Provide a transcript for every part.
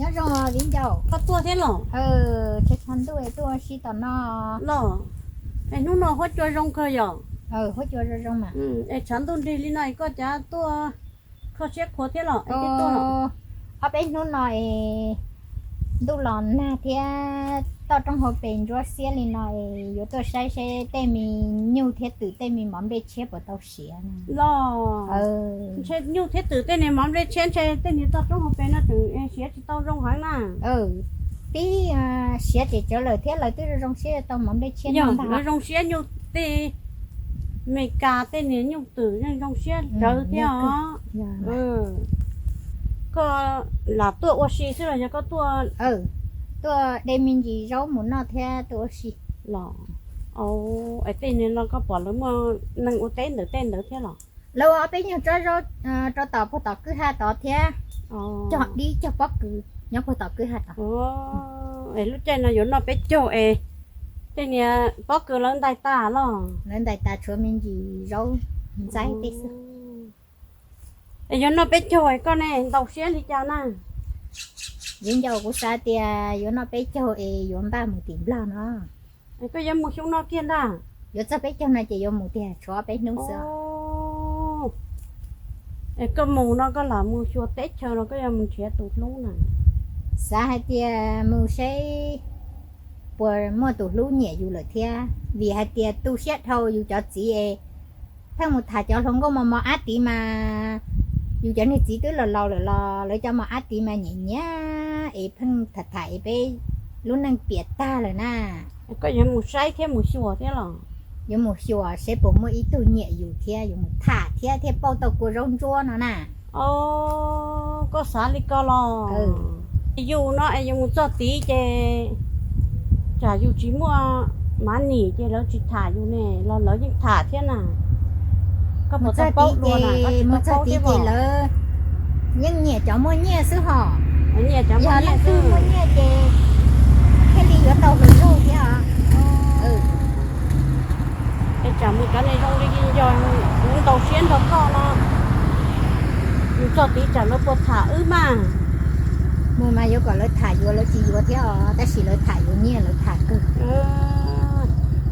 Nyob zoo viv ncaus. Koj tuaj thiab los? Tshav ntuj tuaj ua si tom no los. Es hnub no huab cua zoo kawg yom? Huab cua zoo zoo mas. Es tshav ntuj nrig li no es koj cav tuaj kho siab khuav thiab los? Ob peb hnub no es ntuj los nag thiab toj roob hauv pes ntsuab xiab li no es yuav tuaj saib seb tej me nyuj thiab twm tej me mov nplej tshiab puas tau siav los. Ntshe nyuj thiab twm tej niag mov nplej tshiab ntshe tej niag toj roob hauv pes no tseem siav tsis tau zoo heev na. Pib siav ces tsawv lawm thiab lawv twb zoo zoo siab tau mov nplej tshiab no ntag. Zoo siab nyuj tej Meskas tej niag nyuj twm yeej zoo siab tsawv thiab os. Koj lam tuaj ua si xwb los yog koj tuaj, tuaj de me ntsis zaub mus noj thiab tuaj ua si los? Es tej niag no koj pom lawv muaj neeg ua teb ntawm tej ntawd thiab los? Lawv ua ob peb nyuag tsob zaub rau tom puag tom kwj ha tod thiab cog dib cog pob kws nyob puag tom kwj ha tod. Es lub caij no yuav noj peb caug es tej niag pob kws lawv ntais tas los? Lawv ntais tas tshuav me ntsis zaub ntxaib tej xwb. Es yuav noj peb caug es koj ne ntaus siab li cas na? Viv ncaus, kuv xav tias yuav noj peb caug es yuav npaj mus tim Nplog no. Koj yuav mus xyoo no kiag ntag? Yuav txog peb caug no ces yuav mus tiag, tshuav ob peb hnub xwb. Es koj mus no koj lam mus xyuas teb chaws los koj yuav mus nrhiav tus hlub na? Xav hais tias mus saib puas muaj tus hlub nyiam yus lawm thiab, vim hais tias tu siab dhau yus cov txiv es pheej mus tham cov hluas nkauj mos mos ab tid mas, yus cov niag txiv twb laus laus lawm los lawv cov mos ab tid mas nyiam nyiam es pheej tham tham es peb lub neej piam tag lawm na. Koj yuav mus saib thiab mus xyuas thiab los? Yuav mus xyuas seb puas muaj ib tug nyiam yus thiab yuav mus tham thiab thiaj pauj tau kua zaub ntsuab no na. Koj xav li ko los? Yus no es yus mus txog tid ces tsam yus tsis muaj mav nim ces lawv tsis tham yus ne los lawv yeej tham thiab na. Koj puas tau paub dua na? Mus txog tid ces lawv yeej nyiam cov muaj nyiaj xwb hos. Yog leej twg muaj nyiaj ces thiaj li yuav tau hluas nraug thiab os. Es tsam mus cov niag zoo li yog kuv ntaus siab nrog koj no, mus txog tid tsam lawv puas tham wb mas. Mus mas yuav kom lawv tham yuav lawv tsis yuav thiab os, tab sis lawv tham yuav nyiaj lawv tham kawg.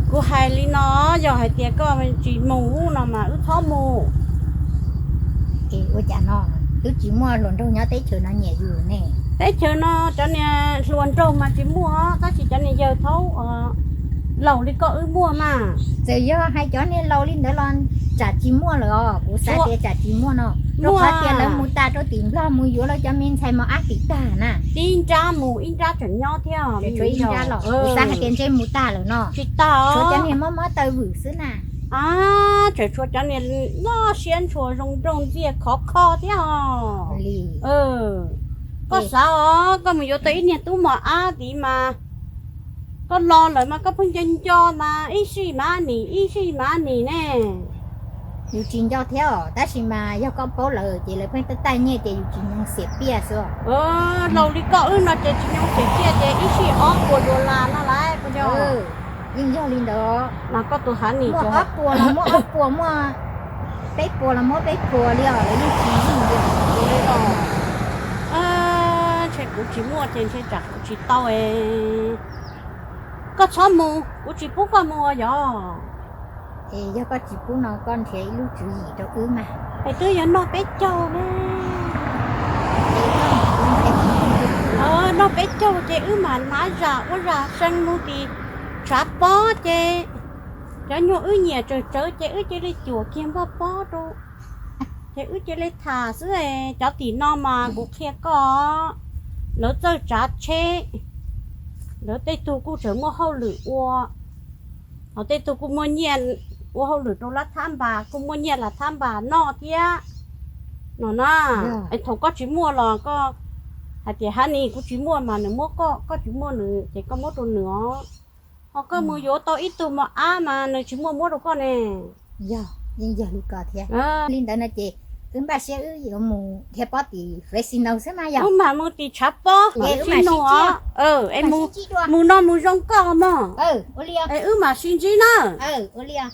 Kuv hais li no, yog hais tias koj tsis mus no mas wb txhob mus. Es ua cas no, twb tsis muaj hluas nraug nyob teb chaws no nyiam yus ne. Teb chaws no cov niag hluas nraug mas tsis muaj, tab sis cov niag yawg thaub laus li koj wb muaj mas. Txawm yog hais cov niag laus li ntawd los tsam tsis muaj lawm os, kuv xav tias tsam tsis muaj no. Rau qhov tias lawv mus tas rau tim Nplog mus yuav lawv cov me ntxhais mos ab tim tag na. Ib nrab mus ib nrab tseem nyob thiab. Tshuav ib nrab los kuv xav hais tias ntshe mus tag lawm no. Tsis tag, tshuav cov niag mob mob taw vwm xwb na. Tseem tshuav cov niag loj siab ntshua zoo nraug ntxiag khov kho thiab os. Koj xav os, koj mus yuav tau ib niag tub mos ab tid mas koj los lawm mas koj pheej nco nco mas ib sij mas nim ib sij mas nim ne. Yus tsis nco thiab os, tab sis mas yog koj paub lawm ces lawv pheej taj taj nyiaj ces yus tsis nyoog xiam piaj xwb. Laus li koj wb no ces tsis nyoog xiam piaj ces ib sij ob puas dollar no lawm puas yog? Yeej yog li ntawd. Mas koj tus hav nim muaj ob puas los muab ob puas, muaj peb puas los muab peb puas li os, lawv yeej tsis yeej li os. Ntshe kuv tsis muaj ces ntshe tsam kuv tsis tau. Koj txhob mus, kuv tsis pub koj mus yog. Es yog koj tsis pub no koj nrhiav ib lub tswv yim rau wb mas. Es twb yog noj peb caug ne. Noj peb caug ces wb mam hnav zam ua zam seev mus tim tshav pob ces cov nyuag wb nyiam tsawm tsawv ces wb cia li cuam kiag npaj pob rau. Ces wb cia li tham xwb. Cov tim no mas kuv qhia koj, lawv txawj tsav tsheb, lawv tej tug kuj tseem muaj hauj lwm ua, ho tej tug kuj muaj nyiaj ua hauj lwm rau lab thab npas, kuj muaj nyiaj lam thab npas noj thiab no na. Es thaum koj tsis muaj los koj hais tias hav nim kuv tsis muaj mas nws muab koj, koj tsis muaj nws ces koj muab rau nws os. Ho koj mus yuav tau ib tug mos ab mas nws tsis muaj muab rau koj ne. Yog, yeej yog li ko thiab. Li ntawd no ces wb npaj siab wb yuav mus dhia pob tim Fresno xwb mas yog. Wb mam mus tim tshav pob, wb mam sib nug os. Es mus no mus zoo koj mog. Es wb mam sib ntsib na. Ua li os.